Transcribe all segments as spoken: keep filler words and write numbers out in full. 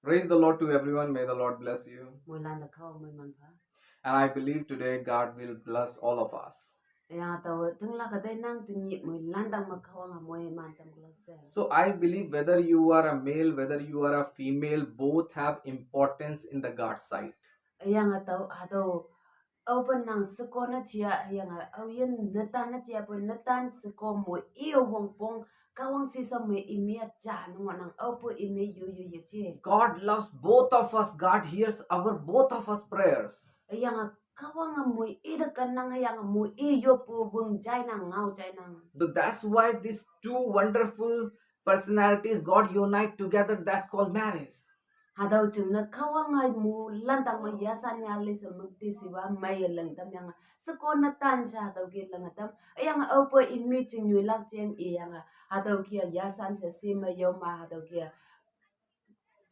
Praise the Lord to everyone. May the Lord bless you. Mui lan da Kahwang mui man pha. And I believe today God will bless all of us. Yang tau ting la ka dai nang tingi mui lan dang ma Kahwang a mui man tam gla se. So I believe whether you are a male, whether you are a female, both have importance in the God's sight. Yang tau hatau au pa nang seko na chia yang au yin netan na chia pa netan seko mui i wong pong Kahwang si sa mui i mi a cha nang nang au pa i mi yu yu ye chia. God loves both of us. God hears our both of us prayers. Yang Kahwang a mui i da kan nang yang mui i yo pu wung jai nang ngau jai nang. So that's why these two wonderful personalities got unite together. That's called marriage. Hatau chung na Kahwang a mu lan dang ma ya san ya le sa muk ti si wa mai ya leng tam yang seko netan sa hatau ki leng tam. Yang au pa i mi ching nyui lak chen i yang hatau ki ya san sa si ma yo ma hatau ki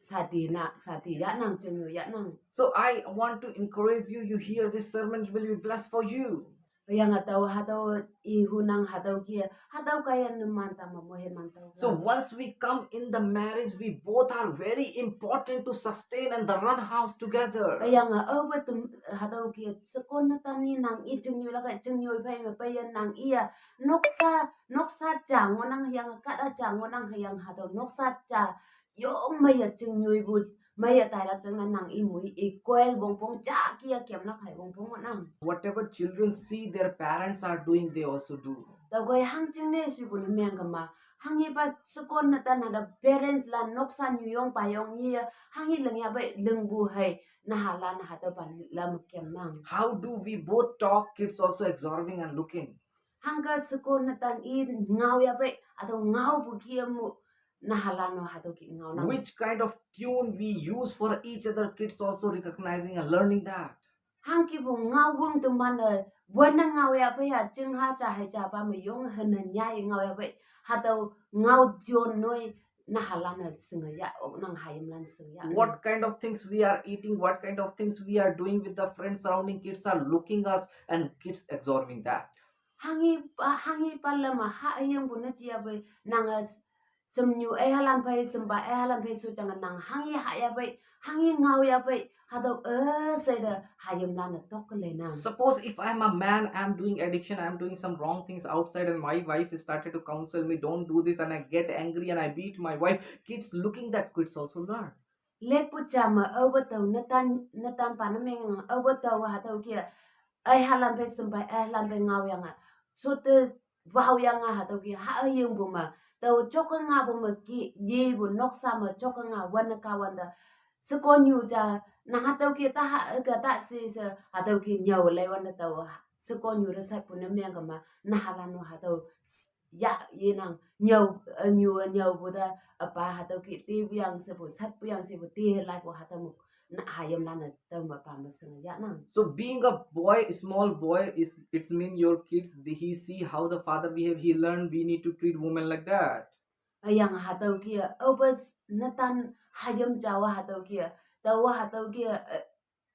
sati na sati ya nang ching nyui ya nang. So I want to encourage you. You hear this sermon, it will be blessed for you. Yang hatau hatau i hu nang hatau ki hatau kaya ne man tam ma mo he man tau. So once we come in the marriage, we both are very important to sustain and the run house together. Yang au pa tum hatau ki seko netan ni nang i ching nyui lak ching nyui pai ma pai ya nang i ya noksa noksa cha ngo nang yang ka da cha ngo nang yang hatau noksa cha yo mai ya ching nyui bu mai ya tai lak chang na nang i mui i koel bong pong cha ki ya kem na khai bong pong nang. Whatever children see their parents are doing, they also do. Tau koi hang ching ne si bu ne meng kama hang i pa seko netan na da parents la noksa nyu yong pa yong ni ya hang i leng ya bai leng bu hai na ha la na hatau pa la ma kem nang. How do we both talk, kids also observing and looking? Hang ka seko netan i ngau ya bai hatau ngau bu ki mu na ha la no hatau ki ngau nang. Which kind of tune we use for each other, kids also recognizing and learning that. Hang ki bu ngau wung tu man le wan na ngau ya bai ya ching ha cha hai cha pa mu yong hen na nya i ngau ya bai hatau ngau jon noi na ha la na sing ya ok nang ha yim lan sing ya. What kind of things we are eating, what kind of things we are doing with the friends surrounding, kids are looking us and kids absorbing that. Hang i pa hang i pa la ma ha yong bu na chia bai nang a sem nyu ai ha lan pai sem ba ai ha lan pai su chang nang hang i ha ya bai hang i ngau ya bai hatau e sai da ha yim lan na tok le nang. Suppose if I'm a man, I'm doing addiction, I'm doing some wrong things outside, and my wife started to counsel me, "Don't do this," and I get angry and I beat my wife, kids looking that, kids also learn. Lek pu cha ma au ba tau netan netan pa na meng au ba tau hatau ki ai ha lan pai sem ba ai ha lan pai ngau yang a so te wau yang a hatau ki ha yong bu ma tau chok nga bu ma ki ye bu noksa ma chok nga wan na ka wan da seko nyu cha na hatau ki ta ha ka ta si sa hatau ki nyau lai wan da tau seko nyu da sai pu na meng kama na ha la no hatau ya ye nang nyau nyu nyau bu da apa hatau ki ti bu yang se bu sat bu yang se bu ti lai bu hatau mu na ha yim lan na tau ma pa ma sing ya nang. So being a boy, small boy, is it's mean your kids, the, he see how the father behave, he learn we need to treat women like that. Yang hatau ki au ba netan ha yim cha wa hatau ki tau wa hatau ki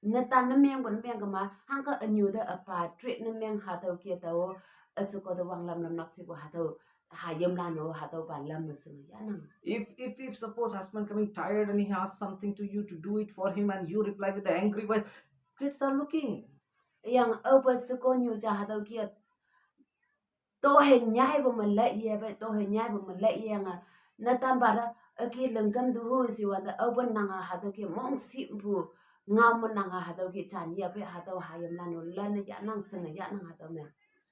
netan na meng bu na meng kama hang ka nyu da apa treat na meng hatau ki tau a seko da wang lam lam nak si bu hatau ha yim lan no hatau pa lam ma sing ya nang. If if if suppose husband coming tired and he asks something to you to do it for him and you reply with the angry voice, kids are looking. Yang au ba seko nyu cha hatau ki to he nyai bu ma le ye ba to he nyai bu ma le ye nga netan ba da a ki leng kam du hu si wan da au ba nang a hatau ki mong si bu ngau ma nang a hatau ki chan ye ba hatau ha yim lan no lan ya nang sing ya nang hatau me.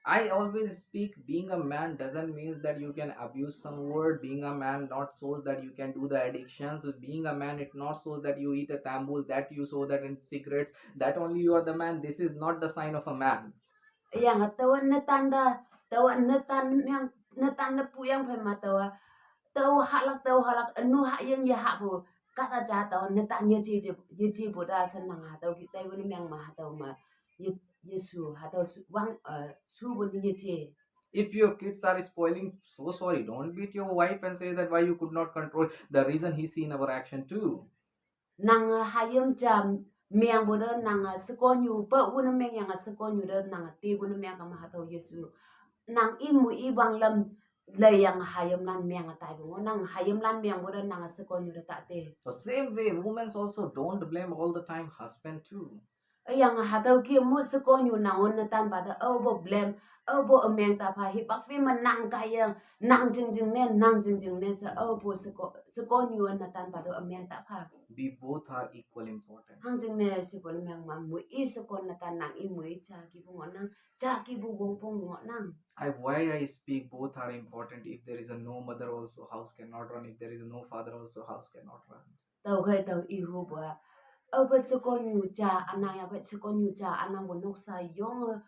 I always speak, being a man doesn't mean that you can abuse some word. Being a man not shows that you can do the addictions. Being a man, it not shows that you eat a tambul, that you show that in cigarettes, that only you are the man. This is not the sign of a man. Yang a tau netan da tau netan yang netan da pu yang pai ma tau tau ha lak tau ha lak anu ha yong ya ha bu ka ta cha tau netan ye chi ye chi bu da san nang hatau ki tai bu na meng ma hatau ma ye ye su hatau su wang a su bu ni ye chi. If your kids are spoiling, so sorry, don't beat your wife and say that why you could not control. The reason he see in our action too. Nang a ha yim cha meng bu da nang a seko nyu pa bu na meng yang a seko nyu da nang a ti bu na meng kama hatau ye su nang i mu i wang lam lei yang hayimlan meng atai bu ngohnang, hayimlan meng bu da nang sekonyu da tate. The same way, women also don't blame all the time husband too. Yang hatüo ki mu sekonyu nang-o netanpa te aopu blame, aopu ümeng ta pha, hipak phei me nang kaiye, nang jingjing ne, nang jingjing ne she aopu seko, sekonyu netanpa te ümeng ta pha. We both are equal important. Hangjingne shepu ne meng ma, mu i sekon netan nang i mu i ja kipu ngohnang, ja kipu wongpong ngohnang. I, why I speak both are important, if there is a no mother also, house cannot run. If there is a no father also, house cannot run. Tüokhei tao ihupu a, aope sekonyu ja ünang yape, sekonyu ja ünangpu noksa yonge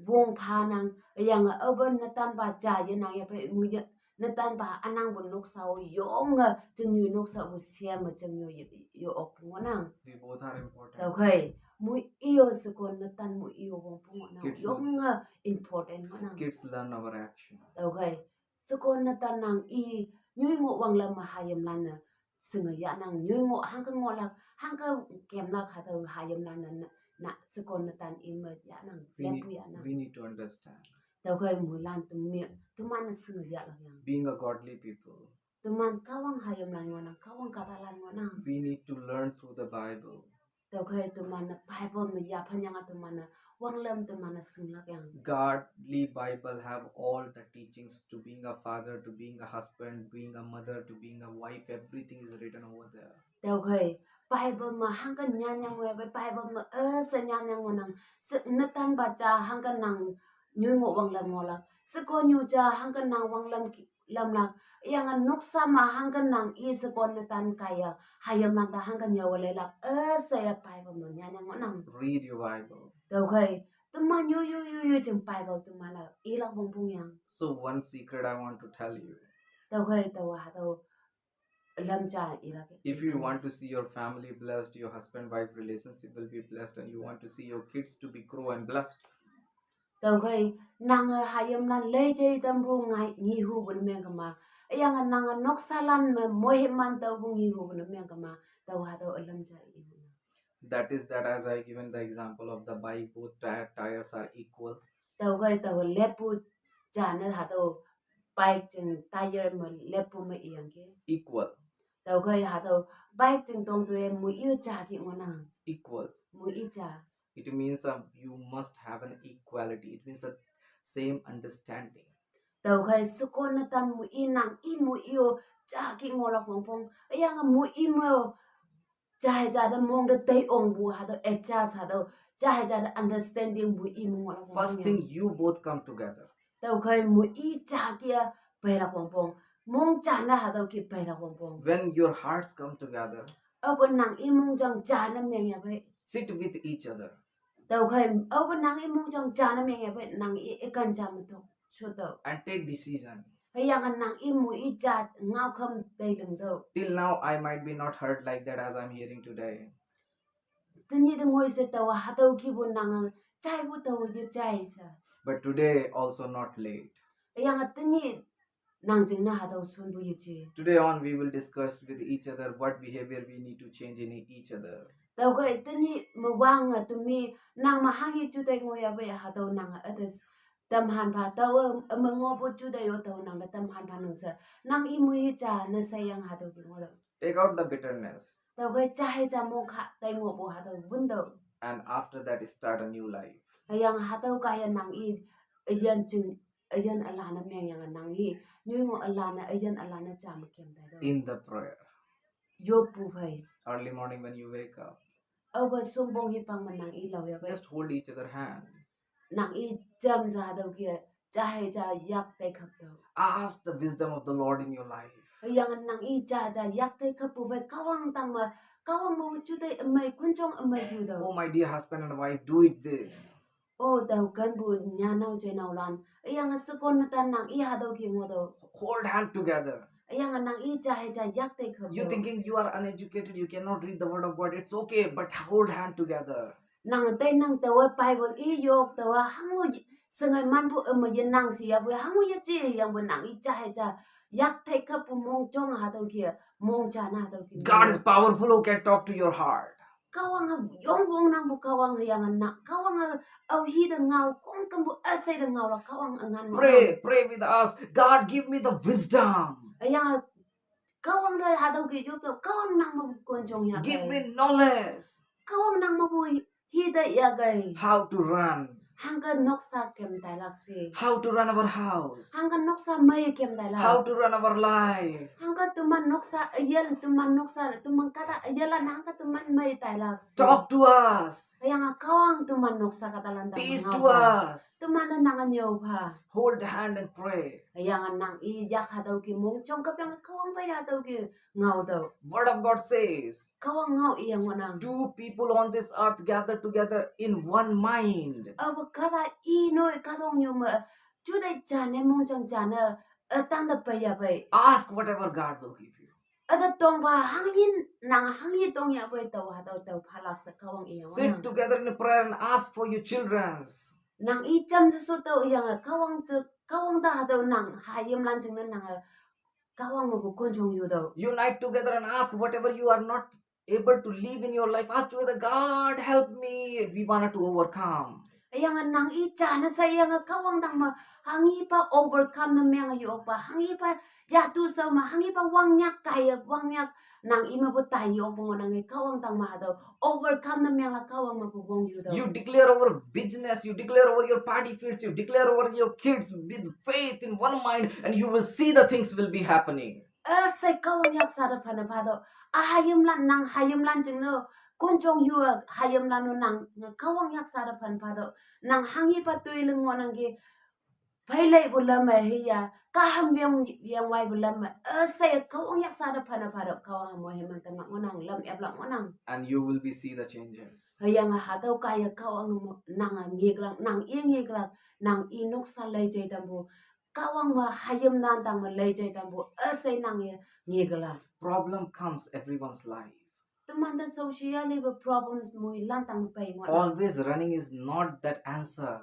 wong phanang, yange aope netanpa ja yenang yape, mu ye, netanpa ünangpu noksa-o yonge chingnyu noksa-o seme chingnyu ye, ye-ok ngohnang. We both are important. Tüokhei mu i-o sekon netan mu i-o wongpong ngohnang, Kids yonge important ngohnang. Kids learn our action. Tüokhei sekon netan nang i nyoi ngoh wanglam me hayimlan-e shinge yahnang, nyoi ngoh hangke ngohlak, hangke kemlak hatüo hayimlan-e na, na sekon netan i me yahnang, We need, lempu yahnang. We need to understand. Tüokhei mulan temi, teman-e shinge yahlak yang. Being a godly people, Teman Kahwang hayimlan ngohnang, Kahwang kahtalan ngohnang. We need to learn through the Bible. Tüokhei teman-e Bible me yaphan yange teman-e wanglam teman-e shinglak yang. Godly Bible have all the teachings to being a father, to being a husband, being a mother, to being a wife. Everything is written over there. Tüokhei Bible me hangke nyanyang ngoh yape, Bible me üshe nyanyang ngohnang. Se, netanpa ja hangke nang nyoi ngoh wanglam ngohlak, sekonyu ja hangke nang wanglam ki, lamlak, yange noksa me hangke nang i sekon netan kaiye hayimlan te hangke nyüowe leilak, üshe ya Bible me nyanyang ngohnang. Read your Bible. Tüokhei teman yo yo yo yo jing Bible teman-e ilak wongpong yang. So one secret I want to tell you. Tüokhei taowa hatüo lam ja ilak. If you want to see your family blessed, your husband-wife relationship will be blessed, and you want to see your kids to be grow and blessed, Tüokhei nange hayimlan lei jei tampu ngai ngihupu ne mengkema, yange nange noksalan me moiman taopu ngihupu ne mengkema, taowa hatüo ülam ja ipu. That is that, as I given the example of the bike, both tire, tires are equal. Tüokhei taowa leppu ja ne hatüo bike jing tire me leppu me iyangki. Equal. Tüokhei hatüo bike jing tong toiye mu i ja ki ngohnang. Equal. Mu i ja. It means, um, you must have an equality. It means the same understanding. Tüokhei sekon netan mu i nang i mu i-o ja ki ngohlak wongpong, yange mu i me-o ja hei ja te mong te tei ongpu hatüo adjust hatüo, ja hei ja te understanding mu i me ngohlak wongpong. First thing, you both come together. Tüokhei mu i ja ki-a peilak wongpong, mong ja ne hatüo ki peilak wongpong. When your hearts come together, Aope nang i mongjang ja ne meng yapei, sit with each other. Tüokhei aope nang i mongjang ja ne meng yapei, nang i ikan ja me tok shotüoh, And take decision. Hüyange nang i mu i ja ngaokham tei lingtüoh. Till now I might be not heard like that as I'm hearing today. Tenyih te ngoi she taowa hatüo kipu nange jaipu tao ye jai she. But today also not late. Hüyange tenyih nang jingne hatüo shonpu yeje. Today on we will discuss with each other what behavior we need to change in each other. Tüokhei tenyih me wange temi nang me hanghe juteih ngoh yapei hatüo nange üte tamhan pha, taowe üme ngohpu juteih yo tao nang te tamhan pha nang she, nang i mu i ja ne sheyange hatüo ki ngohtüoh. Take out the bitterness. Tüokhei ja hei ja mong kha tei ngohpu hatüo wuntüoh. And after that, start a new life. Hüyange hatüo kaiye nang i üyin jing, üyin ülan ne mengyange nang i nyoi ngoh ülan ne, üyin ülan ne ja me kem taitüoh. In the prayer. Yoppu phei. Early morning when you wake up, Aope shongpong hipang me nang i lao yapei, just hold each other hand. Nang i jam ja hatüo ki ja hei ja yak tei khaptüoh. Ask the wisdom of the Lord in your life. Hüyange nang i ja ja yak tei khappu phei Kahwang tang me, Kahwang me juteih ümei, konjong ümei yutüoh. Oh, my dear husband and wife, do it this. O tao kenpu nyanao jeinaolan, hüyange shekon netan nang i hatüo ki ngohtüoh. Hold hand together. Hüyange nang i ja hei ja yak tei khaptüoh. You thinking you are uneducated, you cannot read the word of God, it's okay, but hold hand together. Nang tei nang taowe Bible i yok taowa hango ye, shingai manpu üme yenang she yapoi hango yeje yangpu nang i ja hei ja yak tei khappu mongjong hatüo ki, mong ja ne hatüo ki. God is powerful who can talk to your heart. Kahwang a yong wong nang bu Kahwang hüyange nang Kahwang a aohi te ngao kongkümpu üshei te ngaolak Kahwang üngan. Pray, pray with us. God, give me the wisdom. Hüyange Kahwang te hatüo ke yop tüo, Kahwang nang mepu konjong yahkei. Give me knowledge. Kahwang nang mepu hi te yahkei. How to run. Hangke noksa kem tailak she. How to run our house. Hangke noksa mei kem tailak. How to run our life. Hangke teman noksa üyin, teman noksa, teman kahta üyinlan hangke teman mei tailak she. Talk to us. Hüyange Kahwang teman noksa kahtalan tang. Teach Ngao to pha. Us. Teman te nang nyüo pha. Hold the hand and pray. Hüyange nang i yak hatüo ke mong jong kap yange Kahwang pei hatüo ke ngao tüo. Word of God says, Kahwang ngao iye ngohnang. Two people on this earth gather together in one mind. Aope kahta i noi kahtoknyu me, juteih jane mongjang jane, ütang te pei yahpei. Ask whatever God will give you. Üte tongpa hangyin nang hangyin tong yahpei tao hatüo tao phalak she Kahwang iye ngohnang. Sit together in prayer and ask for your children's. Nang i jamshe shu tao yange Kahwang te, Kahwang te hatüo nang hayimlan jingne nange Kahwang mepu konjong yu tüo. Unite together and ask whatever you are not able to live in your life. Ask together, God, help me. We wanted to overcome. Hüyange nang i jane she yange Kahwang tang me hanghipa overcome ne meng yokpa, hanghipa yatu shao me, hanghipa wangnyak kaiye, wangnyak nang i mepu tai yokpu ngohnange Kahwang tang me hatüo overcome ne mengla Kahwang mepu wong yu tüo. You declare over business, you declare over your party fields, you declare over your kids with faith in one mind, and you will see the things will be happening. Üshei Kahwang yaksha te phanne pha tüo. A hayimlan nang hayimlan jingne, konjong yu hayimlan-o nang Kahwang yaksha te phanne pha tüo. Nang hanghipa toi ling ngohnangki, pheileipu lam me hiya, kaham yeng, yengwaipu lam me, üshei Kahwang yaksha te phanne pha tüo, Kahwang moiman tamlak ngohnang, lam eplak ngohnang. And you will be see the changes. Hüyange hatüo kaiye Kahwang mo, nange ngeklak, nang i ngeklak, nang i noksa leijei tampu, Kahwang me hayimlan tang me leijei tampu, üshei nang ye ngeklak. Problem comes everyone's life. Teman te shaoshi yalipu problems moilan tang pei ngohnang. Always running is not that answer.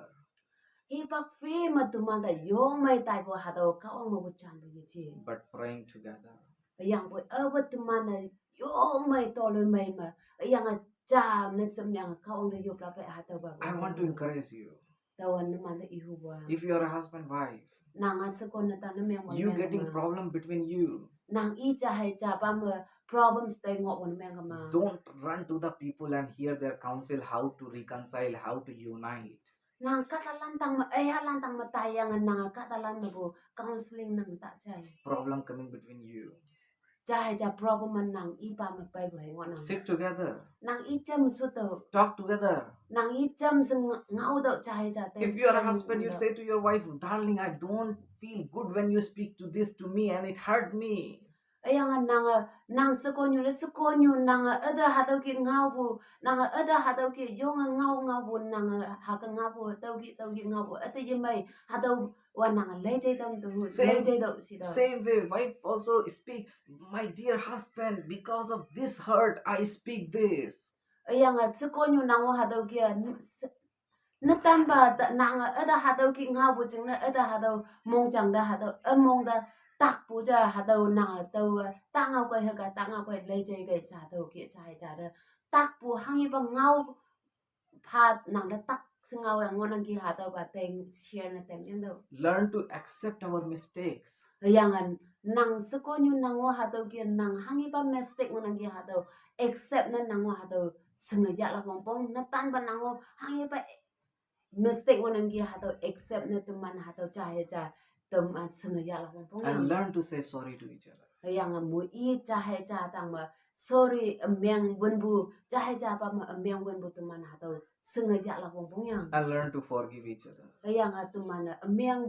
Hipak phi me teman te yongmei taipu hatüo Kahwang mepu janpu yeji. But praying together. Hüyangpoi aope teman-e yongmei toloimei me, hüyange ja ne shemyange Kahwang te yoplak pei hatüopa. I want to encourage you. Taowa numan te ihupu-a, If you are a husband, wife, nange shekon netan ne meng, you getting problem between you. Nang i ja hei japa me problems tei ngohpu ne meng kema, Don't run to the people and hear their counsel how to reconcile, how to unite. Nang kahtalan tang me, ühalan tang me taiyange nange kahtalan mepu counseling nang ta jai. Problem coming between you. Ja hei ja problem me nang ipa me peipu hei ngohnang. Sit together. Nang i jamshe tüoh. Talk together. Nang i jamshe nga-, ngao tüoh ja hei ja te. If you are a husband, you say to your wife, darling, I don't feel good when you speak to this to me and it hurt me. Hüyange nange, nang shekonyu le shekonyu nange üte hatüo ke ngaopu, nange üte hatüo ke yonge ngao ngaopu, nange hake ngaopu, tüoke tüoke ngaopu üte yemei hatüowa nange leijei tam tu, leijei tüoh shi tüoh. Same way, wife also speak, my dear husband, because of this hurt, I speak this. Hüyange shekonyu nang-o hatüo ke, n-, she-, netanpa ta, nange üte hatüo ke ngaopu jingne üte hatüo mongjang te hatüo, ümong te takpu ja hatüo nange tüowe, ta ngao kei hüke, ta ngao kei leijei kei sha hatüo ke ja hei ja te. Takpu hanghipa ngao pha nang te tak she ngaoyange ngohnangki hatüopa tei share ne tamyangtüoh. Learn to accept our mistakes. Hüyange nang shekonyu nang-o hatüo ke nang hanghipa mistake ngohnangki hatüo accept ne nang-o hatüo shinge yahlak wongpong, netanpa nang-o hanghipa mistake ngohnangki hatüo accept ne teman hatüo ja hei ja teman shinge yahlak wongpong. And learn to say sorry to each other. Hüyange mo i ja hei ja tang me sorry ümeng wünpu, ja hei japa me ümeng wünpu teman hatüo shinge yahlak wongpong yang. And learn to forgive each other. Hüyange teman-e ümeng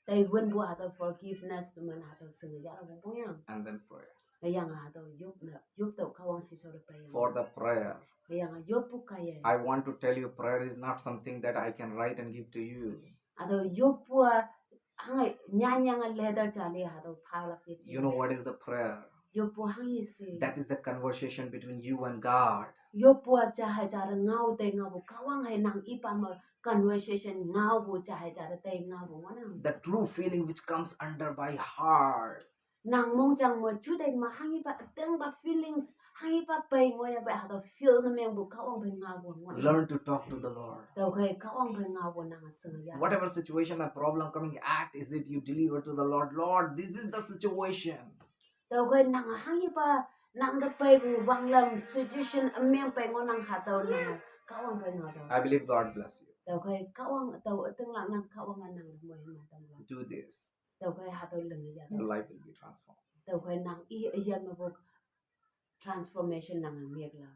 tei wünpu hatüo forgiveness teman hatüo shinge yahlak wongpong yang. And then pray. Hüyange hatüo yop ne, yop tüoh Kahwang shishao te pei yang. For the prayer. Hüyange yoppu kaiye. I want to tell you, prayer is not something that I can write and give to you. Hatüo yoppu-a, hange nyanyange letter ja li hatüo phalak yeji. You know what is the prayer? Yoppu hanghe she. That is the conversation between you and God. Yoppu-a ja hei ja te ngao tei ngaopu, Kahwang hei nang ipa me conversation ngaopu ja hei ja te tei ngaopu ngohnang. The true feeling which comes under by heart. Nang mongjang me juteih me hanghipa ütingpa feelings, hanghipa pei ngohyangpei hatüo feel ne mengpu Kahwang phei ngaopu ngoh. Learn to talk to the Lord. Tüokhei Kahwang phei ngaopu nange shinge ya. Whatever situation or problem coming, act is it you deliver to the Lord. Lord, this is the situation. Tüokhei nang hanghipa nang te peipu wanglam situation ümeng pei ngohnang hatüo nang Kahwang phei ngao tüo. I believe God bless you. Tüokhei Kahwang tao ütinglak nang Kahwange nang te moiman tamlak. Do this. Tüokhei hatüo linge ya. Your life will be transformed. Tüokhei nang i üyin mepu transformation nang ngeklak.